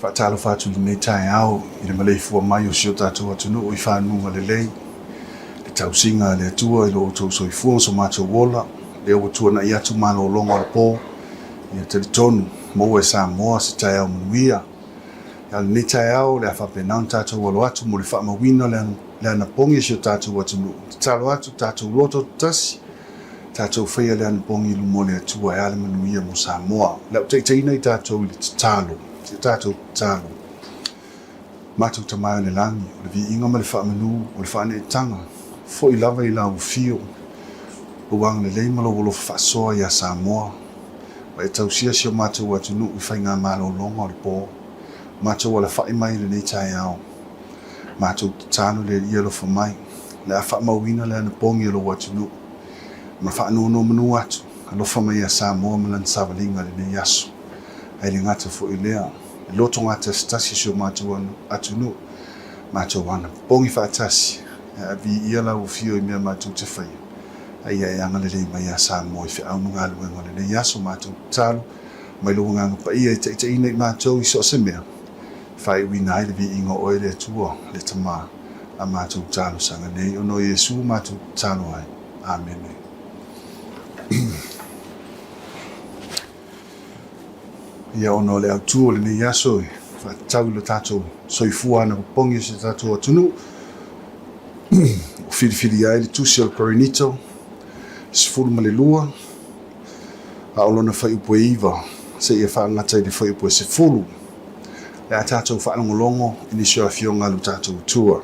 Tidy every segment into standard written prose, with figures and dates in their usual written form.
Faatalofa atu i lenei taeao i le maleifua mai o si o tatou atunuu i fanuga lelei, le tausiga a le Atua i lo outou soifua ma so matou ola, lea ua tuanai atu malologa o le po, ia talitonu, maua e Samoa se taeao manuia. A o lenei taeao o le a faapena ona tatou alo atu mo le faamauina o le anapogi a si o tatou atunuu. Tatalo atu, tatou loto tasi, tatou faia le anapogi i luma o le Atua e a le manuia mo Samoa. O le a ou taitaiina i tatou i le tatalo, si o tatou tatalo. Matou Tama e o le Lagi, o le viiga ma le faamanu, o le faaneetaga, foi lava i lau afio, lou agalelei ma lou alofa faasoa iā Samoa, ma e tausia si o matou atunuu i faigamalologa o le po. Matou alafai mai i lenei taeao. Matou tatalo le Alii alofa mai, o le a faamauina le anapogi o lou atunuu, ma faanonomanu atu, alofa mai ia Samoa ma lana savaliga i lenei aso. Ae le gata foi i lea, le lotogatasitasi o si o matou atunuu, matou anapogi faatasi, e aviia lau afio i mea matou te faia, a ia e agalelei mai ia Samoa i feau ma galuega o lenei aso. Matou tatalo mai lou Agaga Paia e taitaiina i matou i so o se mea, e faaiuina ai le viiga o Oe le Atua, le Tama, a matou talosaga nei, ona o Iesu matou tatalo ai. Amene. Ia, ona o le autu o lenei aso e faatatau i lo tatou soifua anapopogi o si o tatou atunuu, ua filifilia ai le tusi o le Korinito 12, a o lona fuaiupu e 9 seia faagata i le fuaiupu e 10. Le a tatou faalogologo i nisi o afioga a lo tatou Atua.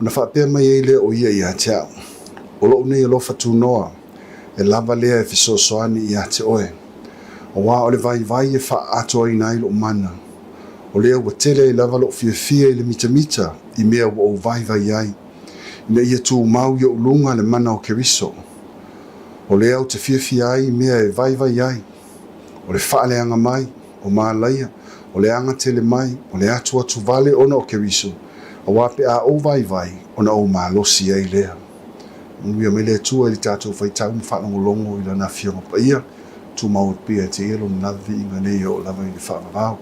Ona faapea mai ai lea o ia ia te au, O lou nei alofa tunoa, e lava lea e fesoasoani ia te oe, auā o le vaivai e faaatoaina ai lou mana. O lea ua tele ai lava lou fiafia i le mitamita i mea ua ou vaivai ai, ina ia tumau i ou luga le mana o Keriso. O lea ou te fiafia ai i mea e vaivai ai, o le faaleaga mai, o malaia, o le aga tele mai, o le atuatu vale ona o Keriso, auā pe a ou vaivai, ona ou malosi ai lea. Manuia mai le Atua i le tatou faitau ma faalogologo i Lana Afioga Paia, tumau atu pea ia te Ia Lona lava viiga nei e oo lava i le faavavau.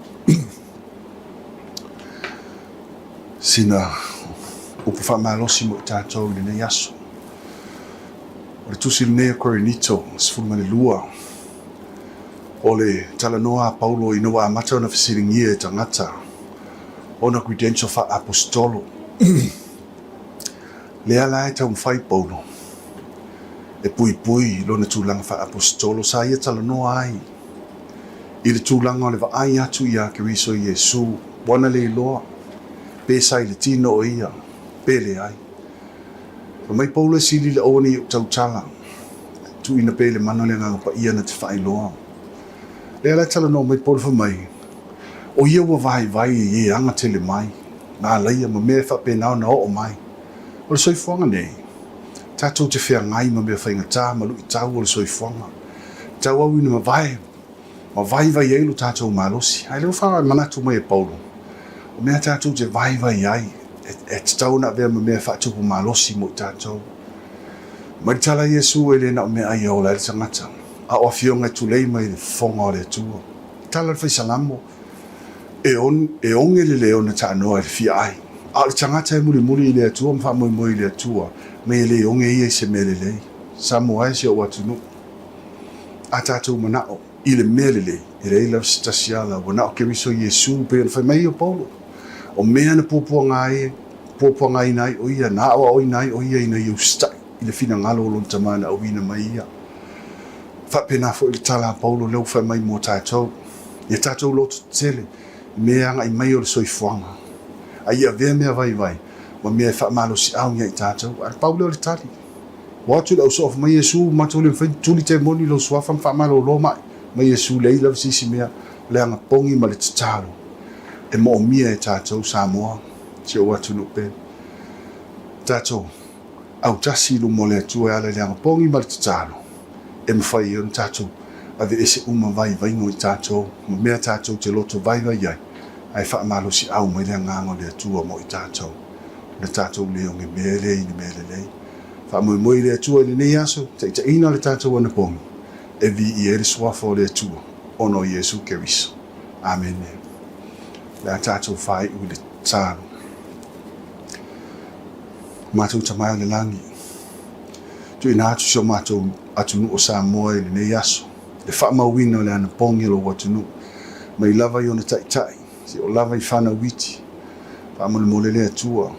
Sina upu faamalosi mo i tatou i lenei aso. O le tusi lenei a Korinito 12, o le talanoa a Paulo ina ua amata ona fesiligia e tagata ona credential faa-aposetolo. Lea la e taumafai Paulo e puipui lona tulaga faa-aposetolo sa ia talanoa ai i le tulaga o le vaai atu iā Keriso Iesu, ua na le iloa pe sa i le tino o ia pe leai. Fai mai Paulo e sili le aua ne i ou tautala, tuuina pea i le mana o le Agaga Paia na te faailoa. Lea la e talanoa mai Paulo fai mai, o ia ua vaivai e e aga tele mai, malaia ma mea e faapena ona oo mai. O le soifuaga nei, tatou te feagai ma mea faigata ma luitau o le soifuaga, tauauina mavae ma vaivai ai lo tatou malosi. Ae lea ua faamanatu mai e Paulo, o mea tatou te vaivai ai, e tatau ona avea ma mea e faatupu malosi mo i tatou. Mai le tala a Iesu, e le na o meaai e ola ai le tagata, a o afioga e tulei mai i le fofoga o le Atua. Tala le Fai Salamo, E e oge le leona taanoa i le fia ai, a o le tagata e mulimuli i le Atua ma faamoemoe i le Atua, mei e le oge ia i se mea lelei. Samoa e si ou atunuu. A tatou manao i le mea lelei, e leai lava se tasi ala, ua na o Keriso Iesu, pei ona fai mai o Paulo, o mea na puapuagaina ai o ia, na aoaoina ai o ia ina ia usitai i le finagalo o lona Tama na auina mai ia. Faapena foi le tala a Paulo lea ua fai mai mo tatou, ia tatou lototetele i mea e agai mai o le soifuaga, a ia avea mea vaivai ma mea e faamalosiau ia i tatou. Ae pau lea o le tali. Ua atu le au soo mai Iesu, matou le mafai ona tuli temoni i lou suafa ma faamalolo mai mai Iesu, leai lava se isi mea, o le agapogi ma le tatalo e moomia e tatou Samoa, si ou atunuu pele. Tatou autasi i luma o le Atua e ala i le agapogi ma le tatalo e mafai ai ona tatou aveese uma vaivaiga o i tatou ma mea tatou te loto vaivai ai, ae faamalosiau mai le agaga o le Atua mo i tatou. Le tatou le oge mea lea i le mea lelei. Faamoemoe i le Atua i lenei aso, taitaiina le tatou anapogi e viia ai le Suafa o le Atua ona o Iesu Keriso. Amene. Le a tatou faaiu i le tatalo. Matou Tama i le Lagi, tuuina atu si o matou atunuu o Samoa i lenei aso, le faamauina o le anapogi a lou atunuu, mai lava i ona taitai, seia oo lava i fanau iti, faamolemole le Atua,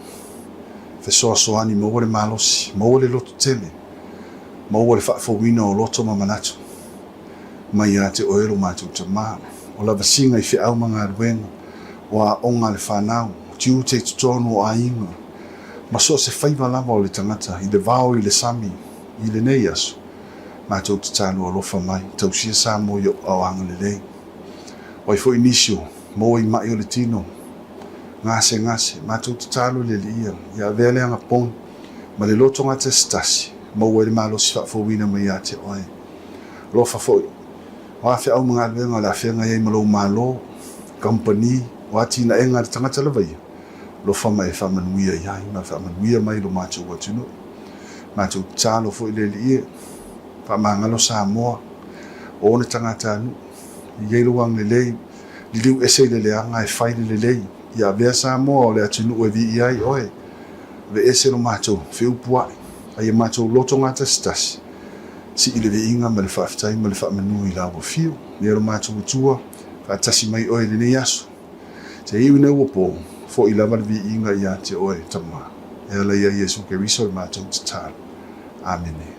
fesoasoani, maua le malosi, maua le lototele, maua le faafouina o loto ma manatu, mai ia te oe lo matou Tama, o lavasiga i feau ma galuega, o aoga a le fanau, o tiute i totonu o aiga, ma so o se faiva lava o le tagata i le vao i le sami i lenei aso, matou tatalo alofa mai, tausia Samoa i ou aao agalelei. O ai foi nisi o maua i ma'i o le tino, gasegase, matou tatalo i le Alii ia, ia avea le agaponu ma le loto gatasitasi, maua ai le malosi faafouina mai ia te oe. Alofa foi, o a feau ma galuega o le a feagai ai ma lou Malo, kamupani, o atinaega a le tagata lava ia, alofa ma e faamanuia i ai ma faamanuia mai i lo matou atunuu. Matou tatalo foi le Alii e, faamagalo Samoa, o ona tagatanuu, i ai lou agalelei, liliu ese i le leaga e fai le lelei, ia avea Samoa o le atunuu e viia ai oe, aveese lo matou feupuai, a ia matou loto gatasitasi, Sii le viiga ma le faafetai ma le faamanu i lau Afio, e lo matou Atua, faatasi mai oe i lenei aso. Seia iu ina ua po, fo'i lava le viiga ia te oe, Tama, e ala ia Iesu Keriso le matou tatalo. Amene.